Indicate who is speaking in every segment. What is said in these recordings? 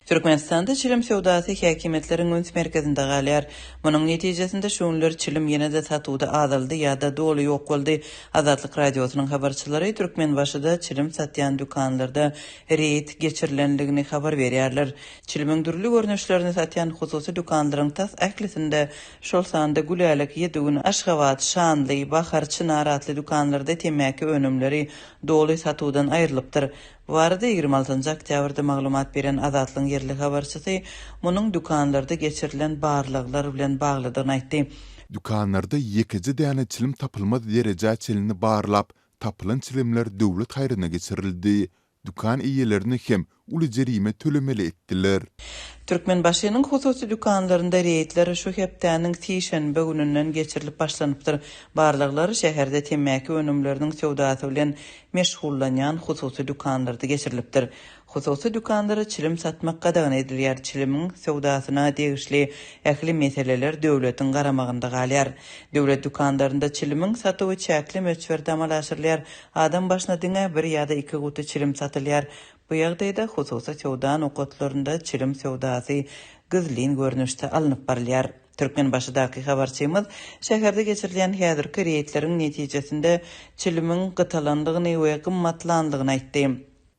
Speaker 1: Türkmenistanda çilim söwdasy häkimiýetleriň üns merkezinde galýar. Munuň netijesinde şu günler çilim ýene-de satuwda azaldy ýa-da doly ýok boldy. Azatlyk Radiosynyň habarçylary Türkmenbaşyda çilim satýan dükanlarda reýd geçirilendigini habar berýärler. Çilimiň dürli görnüşlerini satýan hususy dükanlaryň tas ählisinde, şol sanda Gülälek, Ýedigün, Aşgabat, Şanly, Bahar, Çynar atly dükanlarda temmäki önümleri doly satuwdan aýrylypdyr. Bu barada 26 oktýabrda maglumat beren Azatlygyň ýerli habarçysy munuň dükanlarda geçirilen barlaglar bilen baglydygyny aýtdy.
Speaker 2: Dükanlarda ýekeje däne çilim tapylmaz derejä çenli barlap, tapylan çilimler döwlet haýryna geçirildi. Dükan eýelerini hem uly jerime tölemeli etdiler.
Speaker 1: Türkmenbaşynyň hususy dükanlarynda reýdler şu hepdäniň sişenbe gününden geçirilip başlanypdyr. Barlaglar şäherde temmäki önümleriniň söwdasy bilen meşgullanýan hususy dükanlarda geçirilipdir. Hususy dükanlara çilim satmak gadagan edilýär, çilimiň söwdasyna degişli ähli meseleler döwletiň garamagynda galýar. Döwlet dükanlarynda çilimiň satuwy çäkli möçberde amala aşyrylýar, adam başyna diňe bir ýa-da iki guty çilim satylýar. Bu ýagdaýda hususy söwda nokatlarynda çilim söwdasy gizlin görnüşde alnyp barylýar. Türkmenbaşydaky habarçymyz şäherde geçirilýän häzirki reýdleriň netijesinde çilimiň gytalandygyny we gymmatlandygyny aýtdy.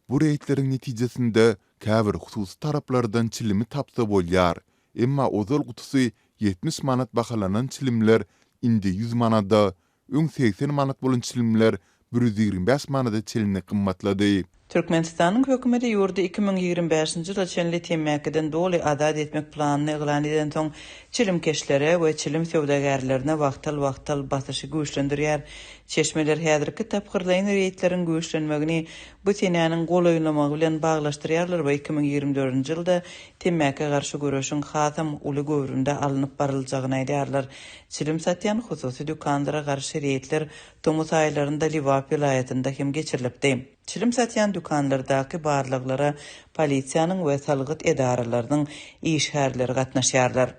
Speaker 2: Bu reýdleriň netijesinde käbir hususy taraplardan çilimi tapsa bolýar. Emma ozal gutusy 70 manat bahalanan çilimler indi 100 manada, Öň 80 manat bolan çilimler 125 manada çenli gymmatlady.
Speaker 1: Türkmenistanyň hökümeti ýurdy 2025-nji ýyla çenli temmäkiden doly azat etmek planyny yglan edensoň, çilimkeşlere we çilim söwdagärlerine wagtal-wagtal basyşy güýçlendirýär. Çeşmeler häzirki tapgyrlaýyn reýdleriň güýçlenmegini bu senäniň golaýlamagy bilen baglaşdyrýarlar we 2024-nji ýylda temmäkä garşy göreşiň hasam uly göwrümde alnyp baryljagyny aýdýarlar. Çilim satýan hususy dükanlara garşy reýdler tomus aýlarynda Lebap welaýatynda hem geçirilipdi. Çilim satýan dükanlardaky barlaglara polisiýanyň we salgyt edaralarynyň işgärleri gatnaşýarlar.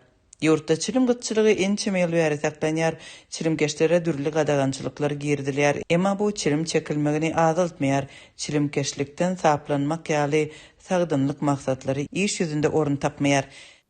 Speaker 1: Ýurtda çilim gytçylygy ençeme ýyl bäri saklanýar, çilimkeşlere dürli gadagançylyklar girizilýär, emma bu çilim çekilmegini azaltmaýar, çilimkeşlikden saplanmak ýaly sagdynlyk maksatlary iş ýüzünde orun tapmaýar.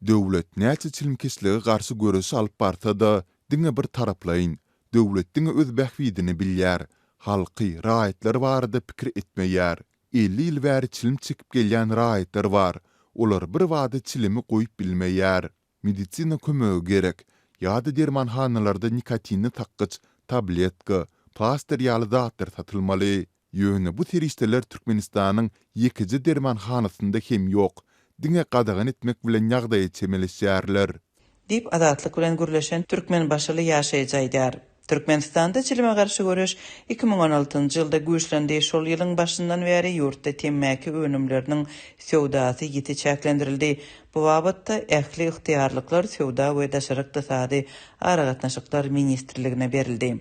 Speaker 2: Döwlet näçe çilimkeşlige garşy göreş alyp barsa-da, diňe bir taraplaýyn. Döwlet diňe öz bähbidini bilýär. Halky, raýatlary barada pikir etmeýär. 50 ýyl bäri çilim çekip gelýän raýatlar bar. Olar birbada çilimi goýup bilmeýär. Medisina kömegi gerek. Ýa-da dermanhanalarda nikotinli sakgyç, tabletka, plastyr ýaly zatlar satylmaly. Ýöne bu serişdeler Türkmenistanyň ýekeje dermanhanasynda hem ýok, diňe gadagan etmek bilen ýagdaýa çemeleşýärler.
Speaker 1: Diýip, Azatlyk bilen gürleşen türkmenbaşyly ýaşaýjy aýdýar. Türkmenistanda çilime garşy göreş 2016-njy ýylda güýçlendi, şol ýylyň başyndan bäri ýurtda temmäki önümleriniň söwdasy ýiti çäklendirildi. Bu babatda ähli ygtyýarlyklar Söwda we daşary ykdysady aragatnaşyklar ministrligine berildi.